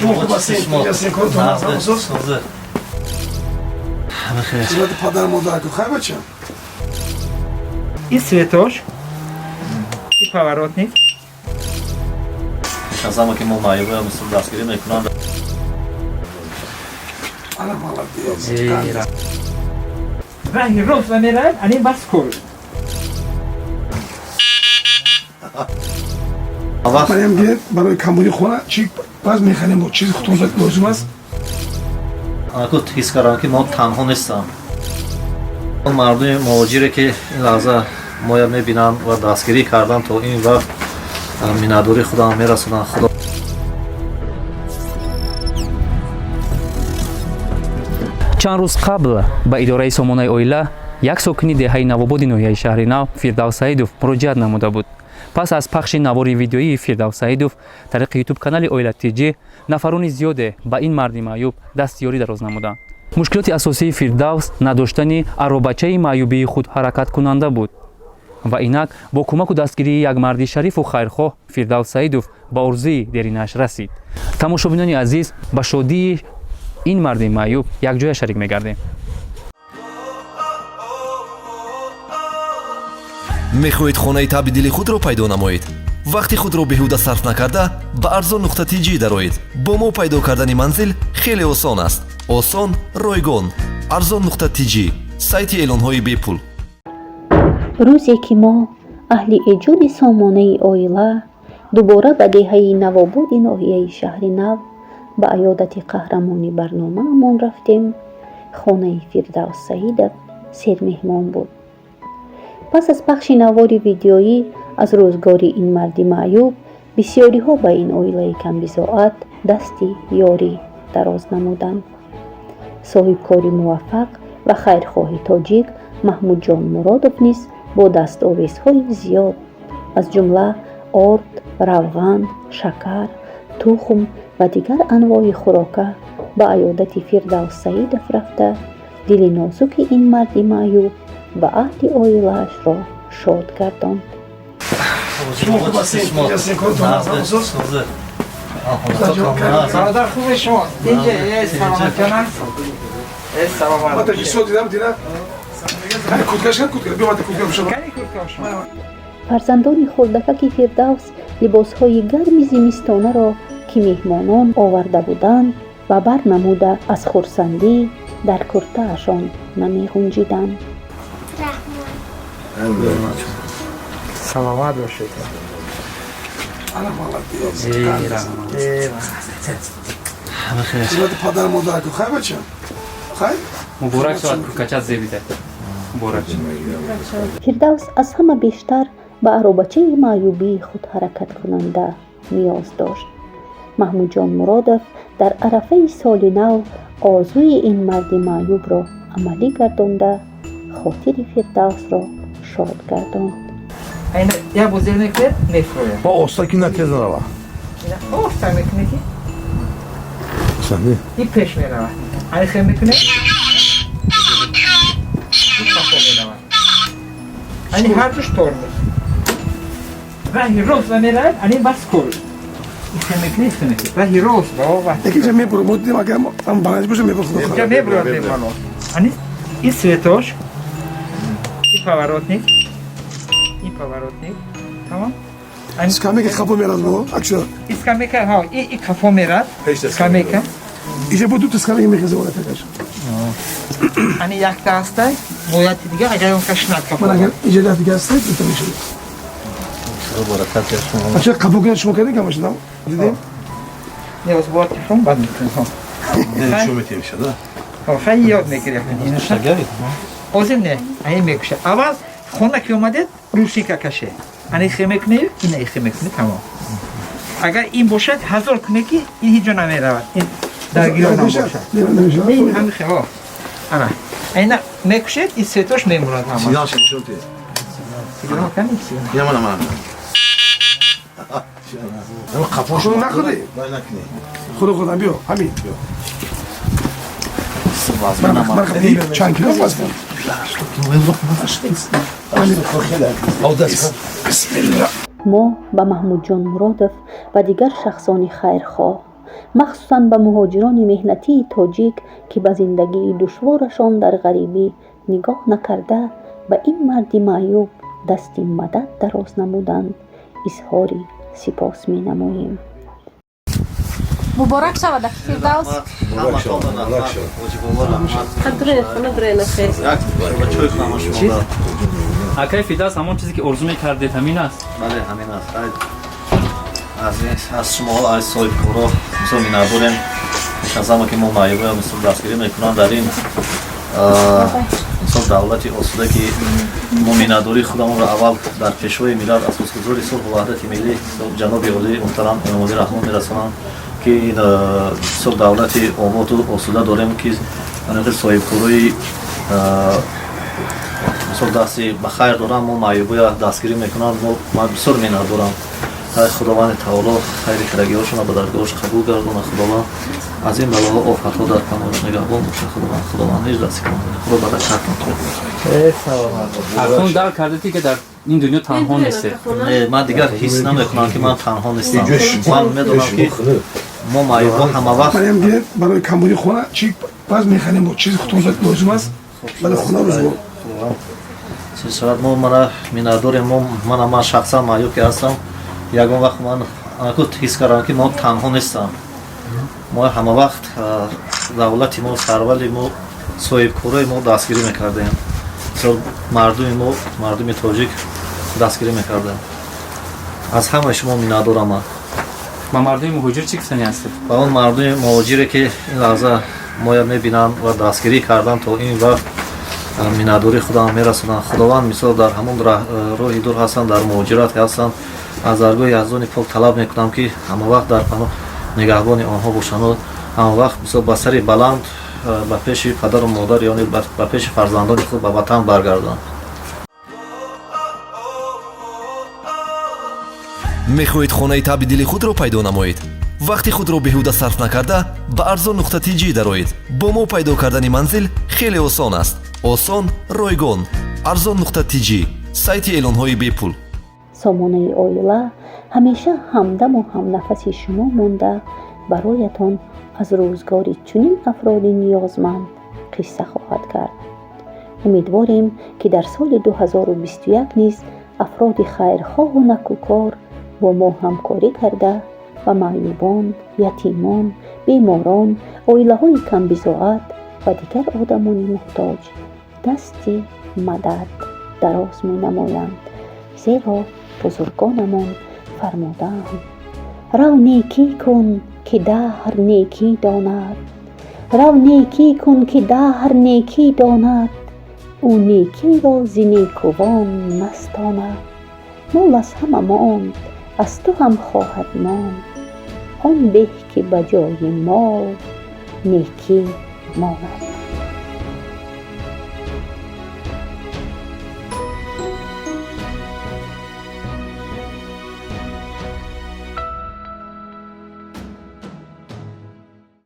Шумо хуб ҳастед? Ҳастед, коротон ҳаст? Хизмати падар модар ку хай бача? И светош, и поворотник. Пеш ки мо маъюбаям мисл дастгирӣ мекунанд. Ана молодец. Раҳи рост ва меравад, ани бас скорость. Марям гиред барои камбуди хона чи баъз мехарем бо чизи худтон лозим аст. Анаку ҳис кардам ки мо танҳо нестам. Он мардуми муҳоҷире ки ин лаҳза моя мебинанд ва дастгирӣ карданд то ин вақт миннатдории худам мерасонанд. Худо Чанд рӯз қабл ба идораи сомонаи оила як сокини деҳаи Навободи ноҳияи Шаҳри Нав Фирдавс Саидов муроҷиат намуда буд. Пас аз пахши навори видеоии Фирдавс Саидов тариқи ютуб-канали Оила Тҷ нафарони зиёде ба ин марди маъюб дастёрӣ дароз намуданд. Мушкилоти асосии Фирдавс надоштани аробачаи маъюбии худ ҳаракаткунанда буд. Ва инак бо кӯмаку дастгирии як марди шарифу хайрхоҳ Фирдавс Саидов ба орзуи деринаш расид. Тамошобинони азиз, ба шодии ин марди маъюб якҷоя шарик мегардем. Мехоҳед хонаи таъби дили худро пайдо намоед? Вақти худро беҳуда сарф накарда ба Арзон нуқта тиҷӣ дароед. Бо мо пайдо кардани манзил хеле осон аст. Осон, ройгон. Арзон нуқта тиҷӣ, сайти эълонҳои бепул. Рӯзе ки мо, аҳли эҷоди сомонаи оила, дубора ба деҳаи Навободи ноҳияи Шаҳри Нав ба аёдати қаҳрамони барномаамон рафтем, хонаи Фирдавс Саидов сермеҳмон буд. Пас аз пахши навори видеоӣ аз рӯзгори ин марди маъюб бисёриҳо ба ин оилаи камбизоат дасти ёрӣ дароз намуданд. Соҳибкори муваффақ ва хайрхоҳи тоҷик Маҳмудҷон Муродов низ бо дастовезҳои зиёд, аз ҷумла орд, равған, шакар, тухм ва дигар анвои хӯрока ба аёдати Фирдавс Саидов рафта, дили нозуки ин марди маъюб ва аҳли оилаашро шод гардонд. Шумо хуб ҳастед? Ҳастед, коротон ҳаст? Бародар, хуби шумо? Инҷа саломатён аст? Саломат. Ман таҷи дидам, дина. Кани куткаш, кан кутка. Биё, мата кутка бишава. Кани куртка шумо? Фарзандони хурдакаки Фирдавс либосҳои гарми зимистонаро, ки меҳмонон оварда буданд, ба бар намуда, аз хурсандӣ дар куртаашон намеғунҷиданд. Саломат бошед. Ана молодец. Хизмати падар модар ку хай бача? Хай? Муборак шавад, куркачат зебида. Муборак. Фирдавс аз ҳама бештар ба аробачаи маъюбии худ ҳаракаткунанда ниёз дошт. Маҳмудҷон Муродов дар арафаи соли нав орзуи ин марди маъюбро амалӣ гардонда, хотири Фирдавсро шод гардонд. Айна як бозир мекунед, мефурӯяд. Ба оста ки натез нарава. Ина оста мекунед ки Санди. И пеш меравад. Ани хел мекунед, и қафо меравад. Ани ҳардуш тормоз. Раҳи рост ва меравад, ани бас скорость. И хел мекунед, хел мекунед. Раҳи рост ва ва. Яки ҷа мебуро, мо дидем агар ам баланс боша мебуро худо Инҷа хоҳад. мебурад бемалол. Ани и светош, и поворотник, и поворотник. Тамом? Ани Скамейка қафо мерад бо, акса. И скамейка, ҳа, и қафо мерад. Скамейка. Иҷа бо дута скамейка мехеза вала такаш. Ани якта ҳастай, бояд дига агар он кашнад қафо. Ман агар иҷа дафт дига ҳастай, дута мешавад. Бача қафо кунед шумо кардем камаш дам? Дидем? Не, оз бояд телефон бад мекунем. Чо метем шада? Ҳа, хай ёд мегирем. Озир не, ани мекуша. Аввал хона ки омадед, русика каше. Ани хе мекунед, ина хе мекунед, тамом. Агар ин бошад, ҳазор куне ки ин ҳеҷ ҷо намеравад. Ин дар гирё набошад. Намешавад. Ин ҳами хе, ҳо. Ана. Айна мекушед, ин светош мемурад ҳама. Сигнал ши шоти. Сигнал кани сигнал. Ина мана мана. Ама қафо Худо накуди. Най накни. Худо худам биё, ҳамин. Ман чанд кило вазн? Ал даст. Бисмилла. Мо ба Маҳмудҷон Муродов ва дигар шахсони хайрхоҳ Махсусан ба муҳоҷирони меҳнатии тоҷик, ки ба зиндагии душворашон дар ғарибӣ нигоҳ накарда, ба ин марди маъюб дасти мадад дароз намуданд, изҳори сипос менамоем. Муборак шавад, аки Фирдавс. Муборак шавад, муборак шавад. Қадре хона дурена хел. Як чой кунам шумо. Акай Фирдавс, ҳамон чизе ки орзу мекардед, ҳамин аст? Бале, ҳамин аст. Аз шумо, аз соҳибкоро мисол миннатдорем. Пеш аз ҳама ки мо маъюбоя мисол дастгирӣ мекунанд дар ин мисол давлати осуда, ки мо миннатдории худамонро аввал дар Пешвои миллат, Асосгузори сулҳу ваҳдати миллӣ, ҷаноби олии муҳтарам Эмомалӣ Раҳмон мерасонам, ки ин мисол давлати оботу осуда дорем, ки соҳибкорои мисол дасти ба хайр дорам, мо маъюбоя дастгирӣ мекунанд. Ман бисёр миннатдорам. Худованди таоло хайри кардагиҳошона ба даргоҳаш қабул гардона. Худованд аз ин балоҳо, офатҳо дар паноҳаш нигаҳбон боша. Худованд, Худованд ҳеҷ дасти худо баракат. Акнун дарк кардед, ки дар ин дунё танҳо нестед? Не, ман дигар ҳис намекунам, ки ман танҳо нестам. Ман медонам, ки мо маъюбо ҳама вақт Барои камбуди хона чӣ баъз мехарем, бо чизи худтон лозим аст барои хона, рӯзгор. Шояд мо мана миннатдорем. Мо мана ман шахсан маъюб ки ҳастам, ягон вақт ман ҳис кардам, ки мо танҳо нестам. Мо ҳама вақт давлати мо, сарвали мо, соҳибкорои мо дастгирӣ мекардем. Мардуми мо, мардуми тоҷик дастгирӣ мекардем. Аз ҳамаи шумо миннатдорам ман. Ба мардуми муҳоҷир чӣ гуфтанӣ ҳастед? Ба он мардуми муҳоҷире, ки ин лаҳза моя мебинанд ва дастгирӣ карданд то ин вақт, миннатдории худам мерасонам. Худованд мисол дар ҳамон роҳи дур ҳастанд, дар муҳоҷират ҳастанд, аз даргоҳи Яздони пок талаб мекунам, ки ҳама вақт дар паноҳ нигаҳбони онҳо бошанд, ҳама вақт мисол ба сари баланд ба пеши падару модар, ёне ба пеши фарзандони худ ба ватан баргарданд. Мехоҳед хонаи таъби дили худро пайдо намоед? Вақти худро беҳуда сарф накарда, ба арзон нуқта тиҷӣ дароед. Бо мо пайдо кардани манзил хеле осон аст. Осон, ройгон. Арзон нуқта тиҷӣ, сайти эълонҳои бепул. Сомонаи оила ҳамеша ҳамдаму ҳамнафаси шумо монда, бароятон аз рӯзгори чунин афроди ниёзманд қисса хоҳад кард. Умедворем, ки дар соли 2021 низ афроди хайрхоҳу накӯкор бо мо ҳамкорӣ карда, ба маъюбон, ятимон, беморон, оилаҳои камбизоат ва дигар одамони муҳтоҷ дасти мадад дароз менамоянд. Зеро бузургонамон фармудаанд: «Рав, некӣ кун, ки даҳр некӣ донад. Рав, некӣ кун, ки даҳр некӣ донад. Ӯ некиро зи некувон настонад. Мол аз ҳама монд, аз ту ҳам хоҳад монд. Он беҳ, ки ба ҷои мол некӣ монад».